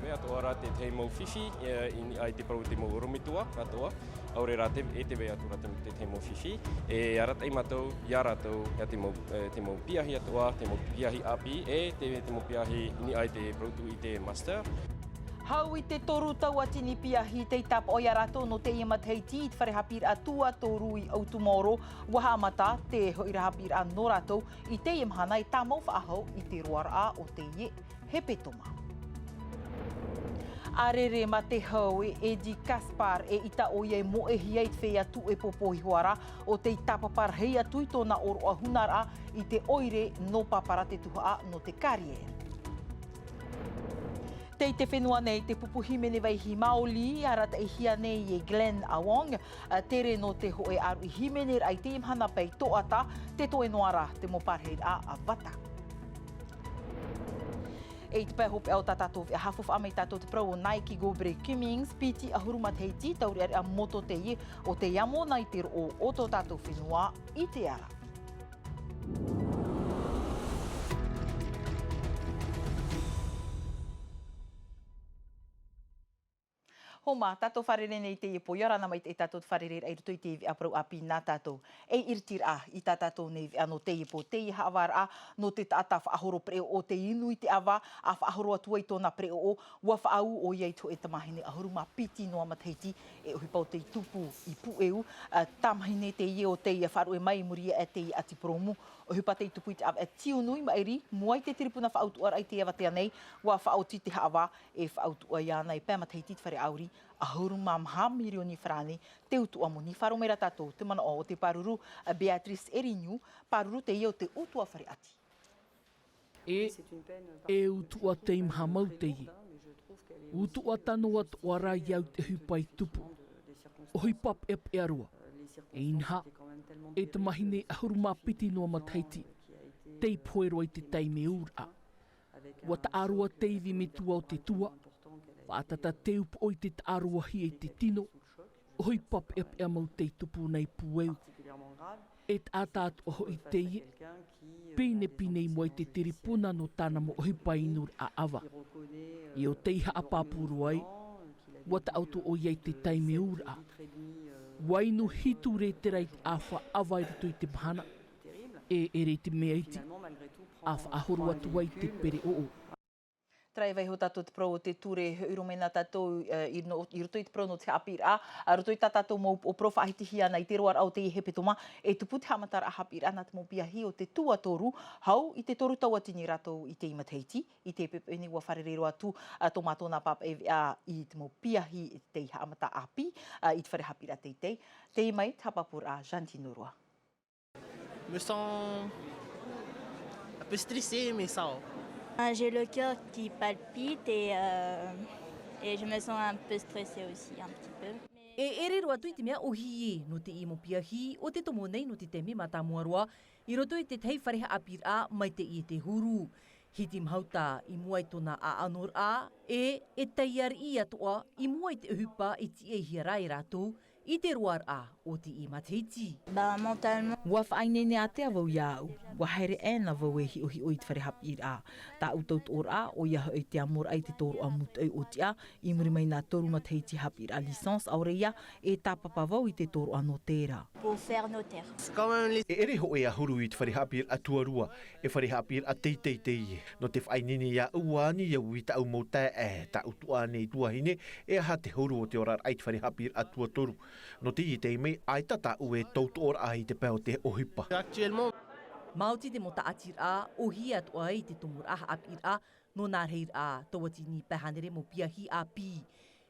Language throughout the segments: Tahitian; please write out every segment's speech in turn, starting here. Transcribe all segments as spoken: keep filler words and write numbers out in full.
Vai atoʻa rā te tahi mau fifi, e, i niʻa i te parau te mau orometua atoʻa, ʻaore rā te, e te vai atu rā te, te tahi mau fifi, e arataʻi mātou iā rātou, iā te mau, e, te mau piahi atoʻa, te mau piahi ʻāpī, e te, te mau piahi i niʻa i te parau atu i te master. Hau i te toru tauatini piahi tei tāpaʻo iā rātou nō teie matahiti i te fare haʻapiʻiraʻa tuatoru i ʻOutumaoro, ʻua haʻamata te hoʻiraʻa haʻapiʻiraʻa nō rātou i teie mahana e tāmau faʻahou i te roaraʻa o teie hepetoma. ʻA rere mā te hau e Eddie Caspar, eʻita ʻoia e moʻehia i te feiā tuʻe pōpō iho ā rā, ʻo tei tāpapa rahi atu i tōna ʻōroʻa hunaraʻa i te ʻoire nō Pāpara te tuhaʻa nō te carrière. Tei te fenua nei te pupu hīmene vaihi Maoli, arataʻihia nei e Glenn Awong, ā, tere nō te hōʻē ʻāruʻi hīmeneraʻa i teie mahana pae tōʻata, tē toe noa ra te mau parahiraʻa a Vata. E i te pae hopeʻa o tā tātou veʻa, haʻafaʻafaʻa mai tātou te parau o Nike Gobre Cummings, piti ʻahuru matahiti, taureʻareʻa moto teie o tei amo nei te roʻo o tō tātou fenua i te ara. Homa, tātou fārerei nei i teie pō, ʻia ora na maitaʻi tātou te fārereiraʻa i roto i te veʻa parau ʻāpī nā tātou. E iritiraʻa i tā tātou nei veʻa nō teie pō, teie haʻavāraʻa nō te taʻata faʻahoro pereʻoʻo tei inu i te ʻava, ʻa faʻahoro atu ai tōna pereʻoʻo, ʻua faʻaū ʻoia i te hōʻē tamahine ʻahuru mā piti noa matahiti, e ʻohipa ʻo tei tupu i Puʻeu, ā, tamahine teie ʻo tei faʻaruʻe mai i muri iho i teie ʻati purōmu, ʻohipa tei tupu i te ʻāvaʻe Tiunu i maʻiri, mua i te tiripuna faʻautuʻaraʻa i teie avatea nei, ʻua faʻaoti te haʻavā, e faʻautuʻa iāna e pae matahiti te fare ʻauri, ʻahuru mā maha mirioni farāne, te utuʻa moni. Faʻaroʻo mai ra tātou te manaʻo o te pāruru a Beatrice Eriniu, pāruru teie o te utuʻa fare ʻati. E, e utuʻa teimaha mau teie. Utuʻa tano atoʻa rā i au te ʻohipa i tupu. ʻOhipa peʻapeʻa roa. E inaha, e tamahine ʻahuru mā piti noa matahiti, tei pohe roa i te taime ūraʻa. ʻUa taʻaroa te ivi metua o te tua, faʻatata te upoʻo i te taʻaroahia i te tino, ʻohipa peʻapeʻa mau tei tupu nei Puʻeu. E taʻata atoʻa hoʻi teie, pinepine i mua i te tiripuna nō tāna mau ʻohipa inuraʻa ʻava. I ʻō tei haʻapāpū roa ai, ʻua taʻoto ʻoia i te taime ūraʻa. ʻUa inu hitu rētera i te ʻāfa ʻava i roto i te mahana, e ʻere i te mea iti, ʻa faʻahoro atu ai te pereʻoʻo. Terā e vaiiho tātou te parau o te ture, e hoʻi roa mai na tātou, e, i no-, i roto i te parau nō te haʻapiʻiraʻa, ā, roto i tā tātou mau upoʻo parau faʻahitihia ana i te roaraʻa o teie hepetoma, e tupu te haʻamataraʻa haʻapiʻiraʻa nā te mau piahi o te tuatoru, hau i te toru tauatini rātou i teie matahiti, i teie poʻipoʻi nei ʻua fārerei roa atu, ā, tō mātou nā pāpaʻi veʻa i te mau piahi tei haʻamata ʻāpī, ā, i te fare haʻapiʻiraʻa teitei, teie mai te haʻapāpūraʻa Jantino Roa. Me sens un peu stressé, mais ça va. Euh, j'ai le cœur qui palpite et, euh, et je me sens un peu stressée aussi, un petit peu. E ʻere roa atu i te mea ʻohie nō teie mau piahi, ʻo te tomo nei nō te taime mātāmua roa, i roto i te tahi fare haʻapiʻiraʻa mai teie te huru. Hiti mahuta i mua i tōna ʻaʻanoraʻa, e, e taiariʻi atoʻa i mua i te ʻohipa i tīaʻihia ra e rātou, i te roaraʻa o teie matahiti. Bah, mentalement. ʻUa faʻaineine ātea vau iāʻu, ʻua haere aʻe na vau e hiʻohiʻo i te fare haʻapiʻiraʻa. Tāʻu tautoʻoraʻa, ʻoia hoʻi te amoraʻa i te tōroʻa mūtoʻi ʻōtiʻa, i muri mai nā toru matahiti haʻapiʻiraʻa licence, ʻaore ia, e tāpapa vau i te tōroʻa nō terā. Pour faire notaire. C'est quand même les... E ʻere hōʻē ʻahuru i te fare haʻapiʻiraʻa tuarua, e fare haʻapiʻiraʻa teitei teie. Nō te faʻaineine iāʻu, ʻua ani au i tāʻu mau taeaʻe, tāʻu tuahine, e aha te huru o te oraraʻa i te fare haʻapiʻiraʻa tuatoru. Nō teie taime, ʻaita tāʻu e tautoʻoraʻa i te pae o te ʻohipa. Actuellement. Maoti te mau tāʻatiraʻa, ʻohie atoʻa ai te tomoraʻa haʻapiʻiraʻa, nō nā rahiraʻa tauatini pae hānere mau piahi ʻāpī.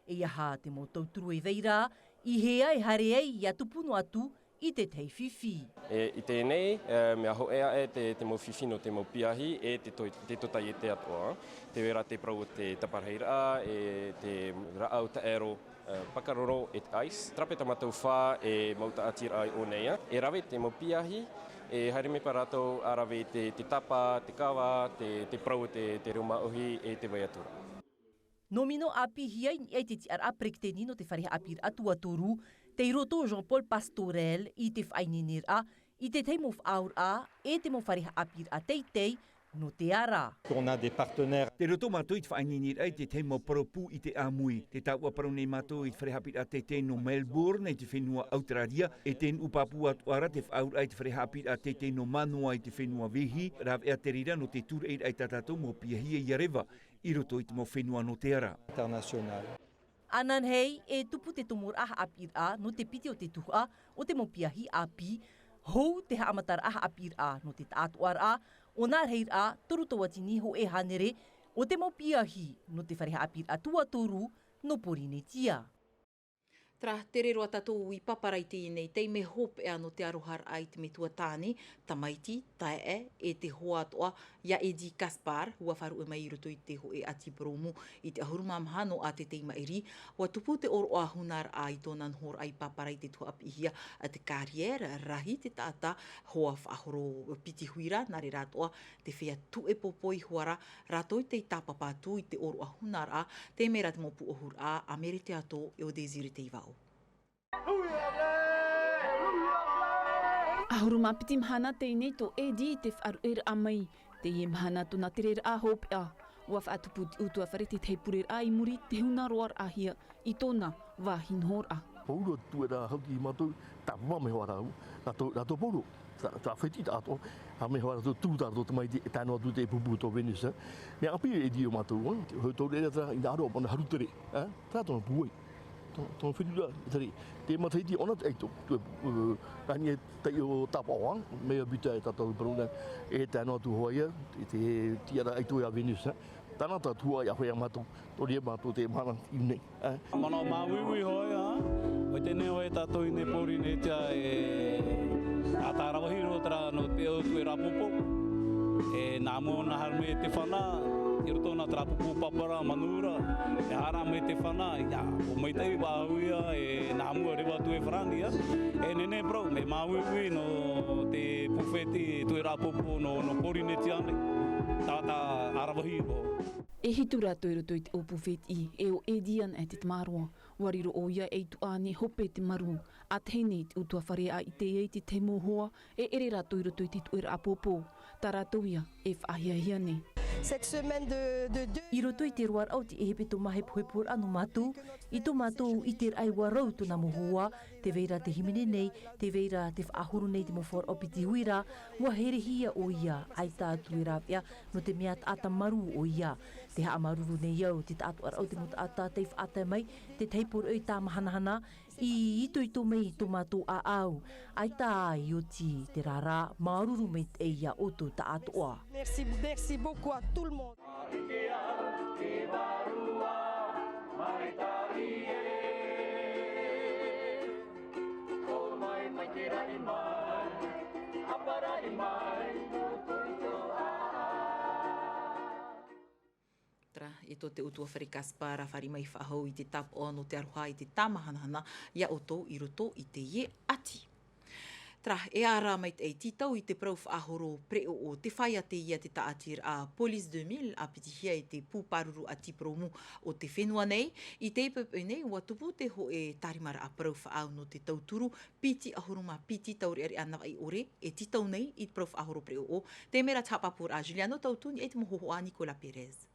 E aha te mau tauturu e vai ra, i hea e haere ai ʻia tupu noa atu i te tahi fifi. E, i teie nei, e, mea hōʻē aʻe te, te mau fifi nō te mau piahi e te toi-, te tōtaiete atoʻa. Tē vai ra te parau o te taparaʻiraʻa, e te rāʻau taʻero, e, pakaroro, e te ice. Terā paʻi tā mātou fā e mau tāʻatiraʻa i ʻō nei, e rave te mau piahi, e haere mai paʻi rātou ʻa rave te, te tapa, te kava, te, te parau o te, te reo māʻohi e te vai atu ra. Nō Mino ʻāpīhia i niʻa i te tiʻaraʻa peretiteni nō te fare haʻapiʻiraʻa tuatoru, tei roto Jean-Paul Pastorel i te faʻaineineraʻa i te tahi mau faʻaauraʻa e te mau fare haʻapiʻiraʻa teitei nō te ara. On a des partenaires. Tei roto mātou i te faʻaineineraʻa i te tahi mau parau pū i te ʻāmui. Tē tāuʻa parau nei mātou i te fare haʻapiʻiraʻa teitei nō Melbourne i te fenua Australia, e te nuʻu pāpū atu ra te faʻaauraʻa i te fare haʻapiʻiraʻa teitei nō Mānoa i te fenua Vīhī, rāveʻa te reira nō te tūraʻiraʻa i tā tātou mau piahi ia reva i roto i te mau fenua nō te ara. International. Ananahi, e tupu te tomoraʻa haʻapiʻiraʻa nō te piti o te tuhaʻa o te mau piahi ʻāpī, hou te haʻamataraʻa haʻapiʻiraʻa nō te taʻatoʻaraʻa, ʻo nā rahiraʻa toru tauatini hōʻē hānere o te mau piahi nō te fare haʻapiʻiraʻa tuatoru nō Pōrīnetia. Terā, tere roa tātou i Paparai i teie nei taime hopeʻa nō te aroharaʻa i te metua tāne, tamaiti, taeaʻe, e te hoa atoʻa, ia Eddie Caspar, ʻua faʻaruʻe mai i roto i te hōʻē ʻati purōmu i te ʻahuru mā maha nō ʻātete i maʻiri. ʻUa tupu te ʻōroʻa hunaraʻa i tōna nohoraʻa i Paparai i te tuhaʻa piʻihia a te carrière, rahi te taʻata, hoa faʻahoro piti huira, nā reira atoʻa te feiā tuʻe pōpō i huara, rātou i tei tāpapa atu i te ʻōroʻa hunaraʻa, te mea ra te mau pūʻohuraʻa a Mere Teato e ʻo Désiré Teivao. ʻAhuru mā piti mahana teie nei tō Eddie i te faʻaruʻeraʻa mai. Teie mahana tōna tereraʻa hopeʻa. ʻUa faʻatupu te ʻutuāfare te tahi pureraʻa i muri i te hunaroaraʻahia i tōna vāhi nohoraʻa. Pauroa te tuʻeraʻa hau i mātou, tāpapa mai hoʻi rātou, rātou, rātou pauroa, tā, tā feti tātou, ʻa mai hoʻi rātou tū tā rātou tamaiti e tae noa atu te pupu tō Venus, ē. Mea ʻāpī e Eddie ʻo mātou, ē, te, hau tau reira tā, i nā roa, mana haru tere, ē, tā tōna pūai. Tō, tōna whetū rā, e tari, te matahiti ʻona te ʻaito, tō, ē, rani e tai o tāpaʻo, mai a Buta e tātou parau nei, e tae noa atu hoʻi ia, te, te tiʻaraʻa ʻaito ia Venus, ē. Tāna tā tuhaʻa ia hoʻi a mātou, tō reira mātou te mahana i nei, ē. Manaʻo māuiui hoʻi, ā, ʻo tēnei hoʻi tātou i nei Pōrīnetia e, ā, tārahu roa terā nō te ʻō tuʻeraʻa pōpō. E nā mua nā haere mai te fana, i roto nā terā pupu Papara, Manura, e haere mai te fana, ia, ʻo maitaʻi vāhi ia, e nā mua reva atu e farāni, ia. E nehenehe parau, mea māuiui nō te pū fētiʻi tuʻeraʻa pōpō nō, nō Pōrīnetia nei. Taʻata aravihi roa. E hitu rātou i roto i te ʻōpū fētiʻi, e ʻo Eddie ana e te tamaroa. ʻUa riro ʻoia ei tuʻa nei hope te marū, ʻa tahi nei te ʻutuāfare ʻa ʻite ai te tahi mau hoa, e ʻere rātou i roto i te tuʻeraʻa pōpō, tā rātou ia e faʻahiahia nei. Cette semaine de, de, de... I roto i te roaraʻa o te ʻehipeto māhepoheporaʻa nō mātou, i tō mātou ʻiteraʻa ʻua rau tōna mau hoa, tē vai ra te hīmene nei, tē vai ra te faʻahoro nei te mau faʻaroʻo piti huira, ʻua herehia ʻoia, ʻaita atu e rāveʻa, nō te mea taʻata marū ʻoia. Tē haʻamāuruuru nei au, te taʻatoʻaraʻa o te mau taʻata tei faʻatae mai, te tahi poroʻi tāmahanahana, i itoito mai i tō mātou ʻāʻau, ʻaita i oti terā rā, māuruuru maitaʻi ia ʻoutou taʻatoʻa. Merci, merci beaucoup à tout le monde. Terā, e tō te ʻutuāfare Caspar, ʻa fāriʻi mai faʻahou i te tāpaʻo nō te aroha i te tāmahanahana ia ʻoutou i roto i teie ʻati. Terā, e ara maitaʻi tītau i te parau faʻahoro pereʻoʻo, tē fāia teie te tāʻatiraʻa Police deux mille, ʻa pitihia e te pū pāruru ʻati purōmu o te fenua nei. I teie poʻipoʻi nei, ʻua tupu te hōʻē tārimaraʻa parau faʻaau nō te tauturu, piti ʻahuru mā piti taureʻareʻa navaʻi ʻore, e tītau nei i te parau faʻahoro pereʻoʻo. Te mea ra te haʻapāpūraʻa a Juliano Tautu, i niʻa i te mau hōhoʻa a Nicolas Pérez.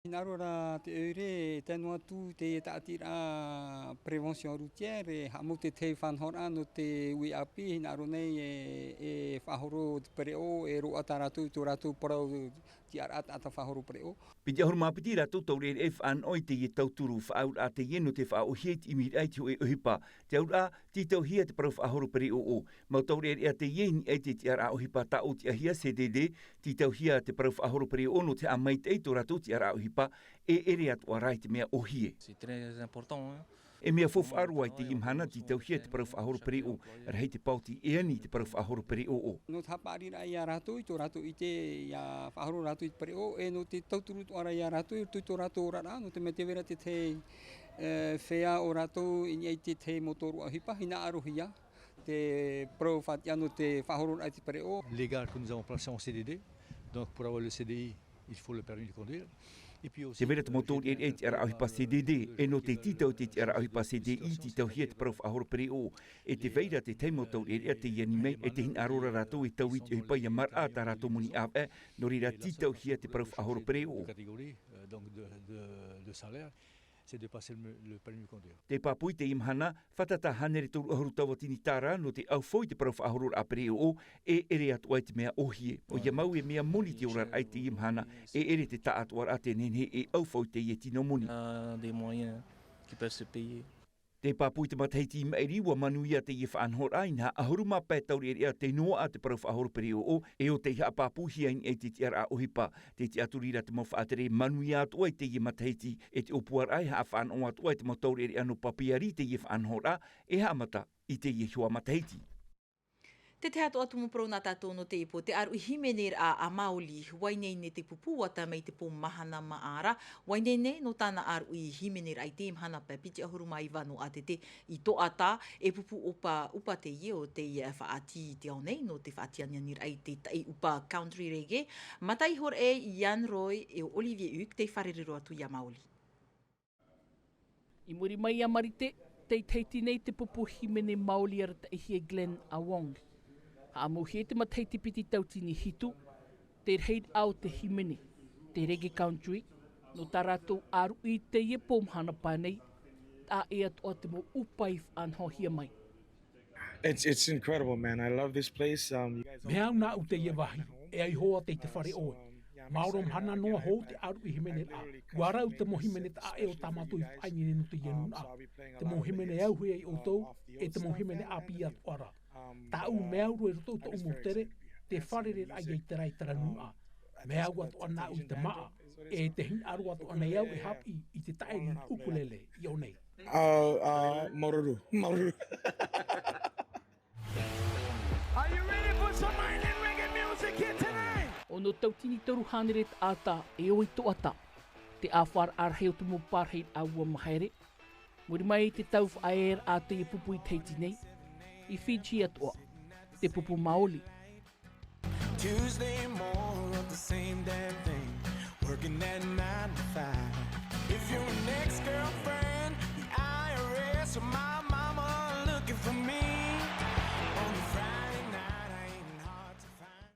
Hinaʻaro rā te ʻoire, e tae noa atu te tāʻatiraʻa prévention routière, e haʻamau te tahi faʻanahoraʻa nō te uʻi ʻāpī, hinaʻaro nei e, e faʻahoro te pereʻoʻo, e roaʻa tā rātou, tō rātou parau tiʻaraʻa taʻata faʻahoro pereʻoʻo. Piti ʻahuru mā piti rātou taureʻareʻa i fānaʻo i teie tauturu, faʻaauraʻa teie nō te faʻaʻōhie i te ʻimiraʻa i te hōʻē ʻohipa. Te auraʻa, tītauhia te parau faʻahoro pereʻoʻo. Mau taureʻareʻa teie i niʻa i te tiʻaraʻa ʻohipa tāʻotiʻahia C D D, tītauhia te parau faʻahoro pereʻoʻo nō te haʻamaitaʻi i tō rātou tiʻaraʻa ʻohipa, e ʻere atoʻa rā i te mea ʻōhie. C'est très important, hein. E mea faufaʻa roa i teie mahana tītauhia te parau faʻahoro pereʻoʻo, rahi te paoti e ani i te parau faʻahoro pereʻoʻo. Nō te haʻapaʻariraʻa ia rātou, i tō rātou ʻite ia faʻahoro rātou i te pereʻoʻo, e nō te tauturu atoʻa ra ia rātou, i roto i tō rātou oraraʻa, nō te mea tē vai ra te tahi, e, feiā o rātou i niʻa i te tahi mau tōroʻa ʻohipa, hinaʻarohia te parau faʻatiʻa nō te faʻahororaʻa i te pereʻoʻo. Légal que nous avons placé en C D D. Donc, pour avoir le C D I, il faut le permis de conduire. Te vai ra te mau taureʻareʻa i te tiʻaraʻa ʻohipa C D D, e nō te tītau i te tiʻaraʻa ʻohipa C D I, tītauhia te parau faʻahoro pereʻoʻo. E te vai ra te tahi mau taureʻareʻa teie nei mai, e te hinaʻaro ra rātou e taui i te ʻohipa ʻia maraʻa tā rātou moni ʻāvaʻe, nō reira tītauhia te parau faʻahoro pereʻoʻo. Catégorie, euh, donc de, de, de salaire, c'est de passer le, le permis de conduire. Tē pāpū i teie mahana, fātata hānere toru ʻahuru tauatini tāra nō te ʻaufau i te parau faʻahororaʻa pereʻoʻo, e ʻere atoʻa i te mea ʻōhie. ʻOia mau e mea moni te oraraʻa i teie mahana, e ʻere te taʻatoʻaraʻa tē nehenehe e ʻaufau i teie tino moni. Euh, des moyens qui peuvent se payer. Tē pāpū i te matahiti i maʻiri, ʻua manuia teie faʻanahoraʻa, inaha ʻahuru mā pae taureʻareʻa tē noaʻa te parau faʻahoro pereʻoʻo, e ʻo tei haʻapāpūhia i niʻa i te tiʻaraʻa ʻohipa. Tē tiʻaturi ra te mau faʻatere e manuia atoʻa i teie matahiti, e te ʻōpuaraʻa e haʻafānaʻo atoʻa i te mau taureʻareʻa nō papeari i teie faʻanahoraʻa, e haʻamata i teie iho ā matahiti. Te tahi atoʻa tumu parau nā tātou nō teie pō, te ʻāruʻi hīmeneraʻa a Maoli, ʻua ineine te pupu ʻua tae mai i te pō mahana maʻa ra, ʻua ineine nō tāna ʻāruʻi hīmeneraʻa i teie mahana pae piti ʻahuru mā iva nō ʻātete i Toʻata, e pupu ʻupa, ʻupa teie ʻo tei faʻaʻati i te ao nei, nō te faʻaʻati anianiraʻa i te taʻi ʻupa country reggae, mata iho ra ē Ian Roy e ʻo Olivier Huck, tei fārerei roa atu iā Maoli. I muri mai iā Marite, tei tahiti nei te pupu hīmene Maoli arataʻihia e Glenn Awong. Haʻamauhia i te matahiti piti tauatini hitu, te rahiraʻa o te hīmene, te reggae country, nō tā rātou ʻāruʻi i teie pō mahana pae nei, taʻa ʻē atoʻa te mau ʻupa i faʻanahohia mai. It's, it's incredible, man. I love this place. Um, you guys are Mea au nāʻu teie vāhi, e ai hoa tei te fare ʻoe. Maoro mahana noa hou te ʻāruʻi hīmeneraʻa. ʻUa rau te mau hīmene taʻa ʻē o tā mātou i faʻaineine nō teie nūnaʻa. Te mau hīmene auahi ia ʻoutou, e te mau hīmene ʻāpī atoʻa ra. Tāʻu mea au roa i roto i tōʻu mau tere, te fārereiraʻa ia i terā, i terā nūnaʻa. Mea au atoʻa nāʻu i te māʻa, e te hinaʻaro atoʻa nei au e haʻapiʻi i te taʻiri ukulele i ʻō nei. Uh, uh, māuruuru, māuruuru. Are you ready for some island reggae music here tonight? Ono tauatini toru hānere taʻata e ʻoi i Toʻata. Te ʻāfaraʻa rahi o te mau pārahiraʻa ʻua mahere. Muri mai i te tau faʻaearaʻa teie pupu i Tahiti nei, i Fiji atoʻa, te pupu Maoli. Tuesday morning, the same damn thing. Working that nine to five. If you're an ex-girlfriend, the I R S, or my mama looking for me. On a Friday night, I ain't hard to find.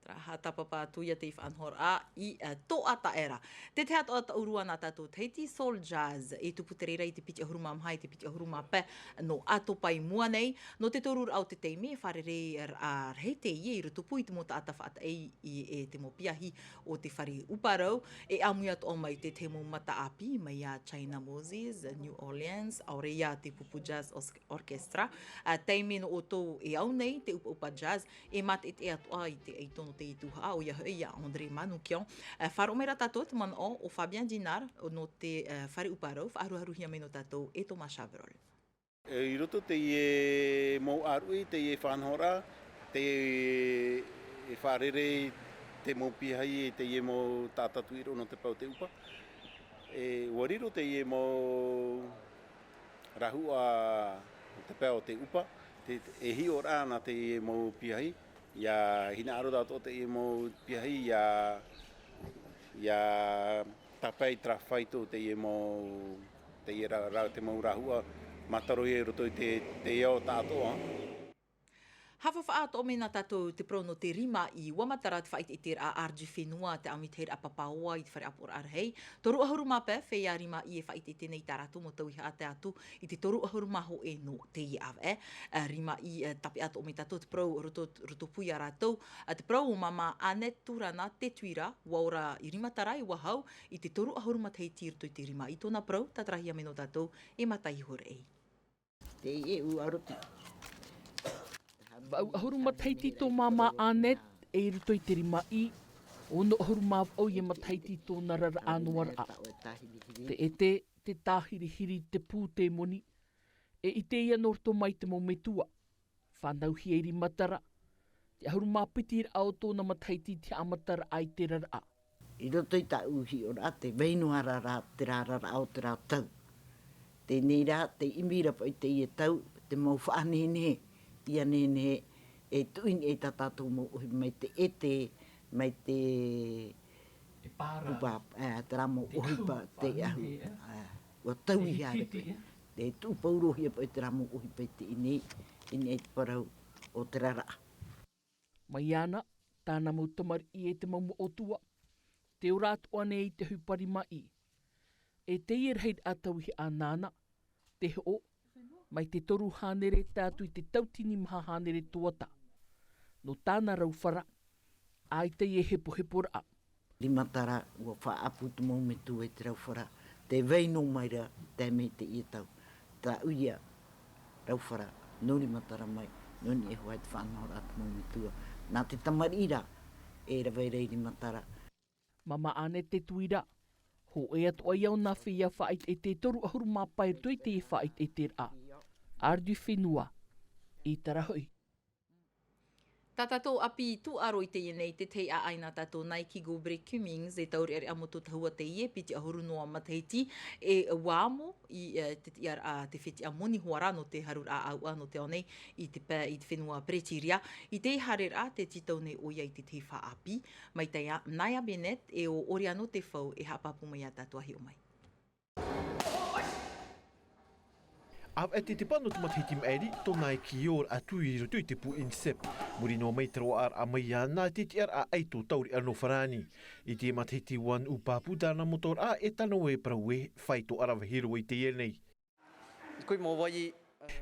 Terā haʻapāpū atu ia te faʻanahoraʻa i, ā, Toʻata ra. Te tahi atoʻa tauʻaroa nā tātou Tahiti Soul Jazz, e tupu te reira i te piti ʻahuru mā maha i te piti ʻahuru mā pae nō ʻātopa i mua nei. Nō te toruraʻa o te taime, e fārereiraʻa rahi teie i rotopū i te mau taʻata faʻataʻi i, e te mau piahi o te fare ʻupa rau, e ʻāmui atoʻa mai te tahi mau mata ʻāpī, mai iā China Moses, New Orleans, ʻaore ia te Pupu Jazz Os-, Orchestra. Ā, taime nō ʻoutou e au nei te ʻupaʻupa jazz, e mātaʻitaʻi atoʻa i te ʻaito nō te tuhaʻa, ʻoia hoʻi iā André Manoukian. Ā, faʻaroʻo mai ra tātou te manaʻo o Fabien Dinard, nō te, ā, fare ʻupa rau, faʻaruaruahia mai nō tātou e Thomas Chabrol. E, i roto teie mau ʻāruʻi, teie faʻanahoraʻa, te, e fārerei te mau piahi, teie mau taʻata tuʻiro nō te pae o te ʻupa. E, ʻua riro teie mau rāhuʻa o te pae o te ʻupa, te, e hiʻo ra nā teie mau piahi, ʻia hinaʻaro tātou teie mau piahi, ʻia, ʻia tāpae i terā faito teie mau, teie rā, rā, te mau rāhuʻa, mātaro ia i roto i te, te ao tāʻatoʻa. Haʻafaʻaʻatoʻa mai nā tātou te parau nō te rimaʻī, ʻua matara te faʻaʻiteʻiteraʻa R G Fenua, te ʻāmuitahiraʻa papaʻoa i te fare ʻāpoʻoraʻa rahi. Toru ʻahuru mā pae feiā rimaʻī e faʻaʻiteʻite nei i tā rātou mau tauihaʻa tae atu i te toru ʻahuru mā hōʻē nō teie ʻāvaʻe. Ā, rimaʻī, ā, tāpeʻa atoʻa mai tātou te parau roto, rotopū iā rātou. Ā, te parau o Māmā Annette Turana Tetuira, ʻua ora i rima tāra i Ōahu i te toru ʻahuru matahiti i roto i te rimaʻī. Tōna parau, tātarahia mai nō tātou e Mataʻi Horaʻei. Te ʻeʻe ʻu ʻarotu. Vaʻu ʻahuru matahiti tō Māmā Annette i roto i te rimaʻī, ono ʻahuru mā vaʻu ia matahiti tōna raraʻa noa ra. Te ʻete, te tāhirihiri, te pū, te moni, e ʻite ia nō roto mai te mau metua. Fānauhia i rimatara, te ʻahuru mā piti raʻa o tōna matahiti i te haʻamataraʻa i te raraʻa. I roto i tāʻu hiʻoraʻa, tē vai noa ra rā terā raraʻa o terā tau. Teie nei rā, tē ʻimi ra paʻi teie tau, te mau faʻanehenehe, ʻia nehenehe e tuʻu i niʻa i tā tātou mau ʻohipa mai te ʻete, mai te, Upa, e, te rā mau ʻohipa, te ahu, e, ua tauihaere paʻi. Te tuʻu paurohia paʻi te rā mau ʻohipa i teie nei, i teie nei te parau o te raraʻa. Mai iāna, tāna mau tamariʻi e te mau moʻotua, te ora atoʻa nei i te hupari maʻi. E teie rahiraʻa tauihaʻa nāna, te hoʻo, mai te toru hānere tae atu i te tautini maha hānere tuata. Nō tāna raufara, ʻaita e hepoheporaʻa. Rimatara, ua faʻaʻapu te mau metua i te raufara, tē vai noa mai ra, tae mai teie tau. Tāʻu ia raufara, nō Rimatara mai, nō niʻa hoʻi te faʻanahoraʻa te mau metua. Nā te tamariʻi ra, e rave ra i Rimatara. Māmā Anne te tuira, hōʻē atoʻa ia ʻōna feiā faʻaʻeteʻete e toru ʻahuru mā pae i roto i teie faʻaʻeteʻeteraʻa. Ardu fenua, i tara hoʻi. Tā tātou ʻāpī tūʻaro i teie nei, te tahi ʻāʻai nā tātou Nike Go Break Cummings, e taureʻareʻa motu tahua teie, piti ʻahuru noa matahiti, e ua amo i, e, te tiʻaraʻa, te fetiʻa moni hoʻi ra nō te haruraʻa ʻāuʻa nō te ao nei i te pae, i te fenua Peretiria. I teie haereraʻa, tē tītau nei ʻoia i te tahi fā ʻāpī, mai tā Naya Bennett e ʻo Oriano Tefau e haʻapāpū mai iā tātou ʻa hiʻo mai. ʻAvaʻe te tepa nō te matahiti maʻiri, tōna e kīoraʻa atu i roto i te pū INSEP. Muri noa mai te roaʻaraʻa mai iāna, te tiʻaraʻa ʻaito taureʻa nō Farāni. I te matahiti ua nuʻu pāpū tāna motoraʻa, e tano e parau ē, faito ʻaravihi roa i teie nei.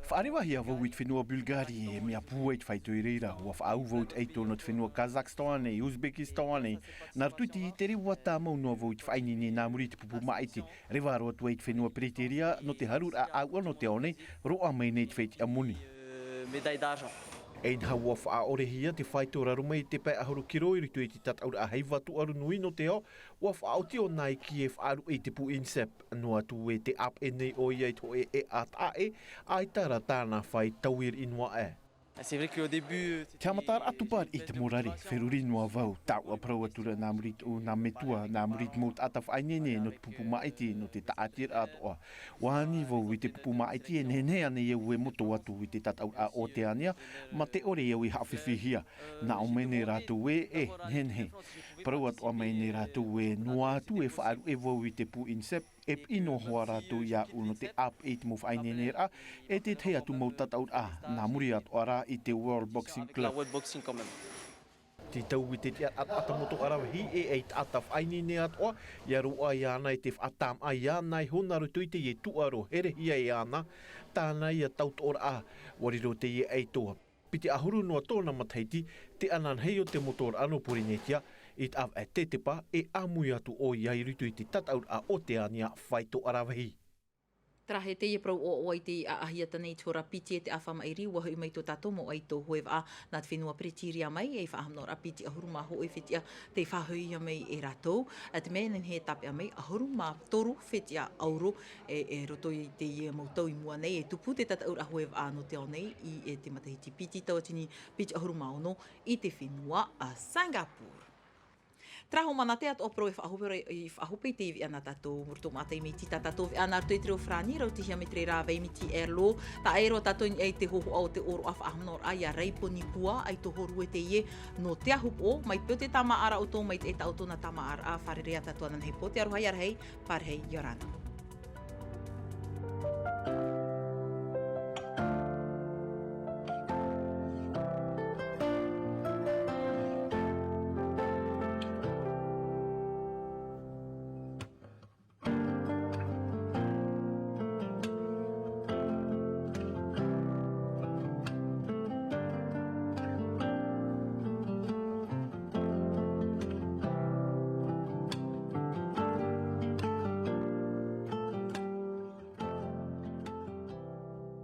Faʻarevahia vau i te fenua Bulgarie, e mea pūai te faito i reira, ua faʻaau vau i te ʻaito nō te fenua Kazakhstan nei, Uzbekistan nei, nā roto i te tere ua tāmau noa vau i te faʻaineine nā muri i te pupu māʻiti, reva roa atu ai i te fenua Peretiria, nō te haruraʻa ʻāuʻa nō te ao nei, roaʻa mai nei te fetiʻa moni. E inaha ua faʻaʻorehia te faito raro mai i te pae ʻahuru kiro i roto i te tataʻuraʻa Heiva Tūʻaro Nui nō te ao, ua faʻaoti ʻo Nike e faʻaruʻe i te pū INSEP, noa atu e tē ʻāpeʻe nei ʻoia i te hōʻē ʻēʻa taʻa ʻē, ʻaita rā tāna fāito ʻē noa ʻē. Te haʻamataraʻa tupu i te morare, feruri noa vau, tāʻua parau atu ra nā muri i tōʻu nā metua, nā muri i te mau taʻata faʻaineine nō te pupu māʻiti, nō te taʻatiraʻa atoʻa. Ua ani vau i te pupu māʻiti e nehenehe ānei au e moto atu i te tataʻuraʻa Oteania, mā te ʻore au i haʻafifi hia. Nā ʻō mai nei rātou ē, e, nehenehe. Parau atoʻa mai nei rātou ē, noa atu e faʻaruʻe vau i te pū INSEP, e piʻi noa hoʻi rātou iāʻu nō te ʻāpeʻe i te mau faʻaineineraʻa, e te tahi atu mau tataʻuraʻa, nā muri atoʻa rā i te World Boxing Club. Te tau i te tiʻaraʻa taʻata motu ʻaravihi e ei taʻata faʻaineine atoʻa, ʻia roaʻa iāna e te faʻatāmaʻa iāna iho nā roto i teie tūʻaro herehia e ana, tāna ia tautoʻoraʻa, ʻua riro teie ʻaito. Piti ʻahuru noa tōna matahiti, te ananahi o te motoraʻa nō Porinetia, i te ʻāvaʻe tepa, e ʻāmui atu ʻoia i roto i te tataʻuraʻa Oteania faito ʻaravihi. Terā hoʻi teie parau ʻoaʻoa i te ʻaʻahi atu nei i te hora piti e te ʻāfa maʻiri, ʻua hoʻi mai tō tātou mau ʻaito hoe vaʻa nā te fenua Peretiria mai, e faʻahaʻamanaʻoraʻa piti ʻahuru mā hōʻē fetiʻa tei faʻahoʻihia mai e rātou, ʻa te mea e nehenehe e tāpeʻa mai, ʻahuru mā toru fetiʻa ʻauro, e, e roto i teie mau tau i mua nei, e tupu te tataʻuraʻa hoe vaʻa nō te ao nei, i, e te matahiti piti tauatini piti ʻahuru mā ono i te fenua a Singapore. Terā hoʻi māna te atoʻa parau e faʻahope, e faʻahope i te veʻa nā tātou, mō roto mātou i miti tā tātou veʻa nā roto i te reo Farāni, rautihia mai te reira vai miti ʻēlo, taʻa ʻē roa tātou i niʻa i te hōhoʻa o te ʻōroʻa faʻahaʻamanaʻoraʻa ia Raiponi Pua, ʻaito hōrue teie nō te ahupoʻo, mai pio te tāmāʻaraʻa ʻoutou, mai te ʻē tā ʻoutou nā tāmāʻaraʻa, fārerei ā tātou ananahi pō te aroha, ʻia rahi, pārahi, ʻia ora na.